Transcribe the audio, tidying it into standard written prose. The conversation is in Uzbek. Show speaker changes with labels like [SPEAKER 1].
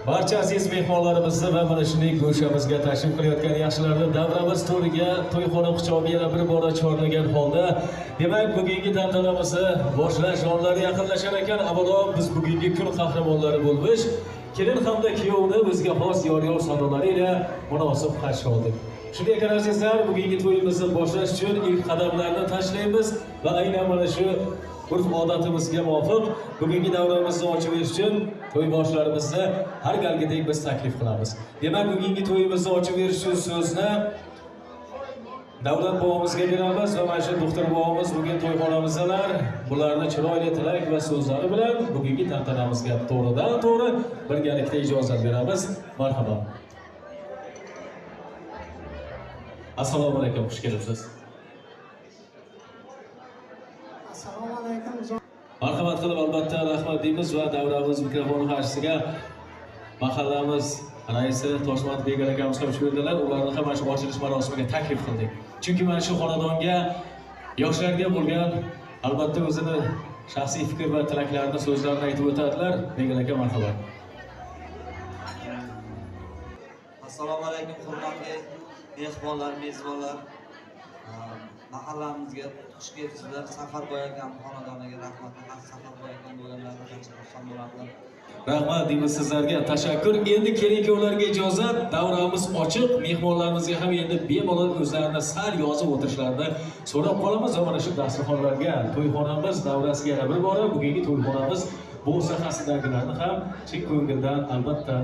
[SPEAKER 1] Barcha aziz mehmonlarimizni va mana shunday go'shamizga tashrif qilayotgan yaxshilarni davramiz to'riga to'yxona quchog'i yana bir bora chorlagan holda, demak, bugungi tantanamizni boshlash onlari yaqinlashar ekan, avvalo biz bugungi kun qahramonlari bo'lmish kelin hamda kuyovni o'ziga xos yor-yor sadolari ila munosib qarshi oldik. Shunday ekan azizlar, bugungi to'yimizni boshlash uchun ilk qadamlarni tashlaymiz va aynan mana shu urf-odatimizga muvofiq bugungi davramizni ochib berish uchun to'yboshlarimizni har galgidek biz taklif qilamiz. Demak, bugungi to'yimizni ochib berish uchun so'zni Davlat bobomizga beramiz va mana shu doktor bobomiz bugun to'yxonamizdalar. Bularni chiroyli tilak va so'zlari bilan bugungi tantanamizga to'g'ridan to'g'ri birgalikda ijozat beramiz. Marhabo. Assalomu alaykum, xush kelibsiz.
[SPEAKER 2] Assalomu alaykum.
[SPEAKER 1] Marhamat qilib albatta rahmat deymiz va davramiz mikrofoni qarshisiga mahallamiz raisi Toshmat Begal akamiz ham shu yerdalar. Ularni ham mana shu ochilish marosimiga taklif qildik. Chunki mana shu xonadonga yoshlarga bo'lgan albatta o'zini shaxsiy fikr va tilaklarini, so'zlarini aytib o'tadilar. Begal aka, marhamat.
[SPEAKER 3] Assalomu alaykum hurmatli mehmonlar, mezbonlar. Mahallamizga xush kelibsizlar. Safarboy akam xonadoniga rahmat. Safarboy akam bo'lganlarga qancha xursand bo'lardim.
[SPEAKER 1] Rahmat deymiz sizlarga, tashakkur. Endi kelin-kuyovlarga ijozat, davramiz ochiq. Mehmonlarimizga ham endi bemalol o'zlarini sal yozib o'tirishlarini so'rab qolamiz va mana shu dasturxonlarga, to'yxonamiz davrasiga yana bir bora bugungi to'yxonamiz bo'sag'asidagilarni ham chin ko'ngildan albatta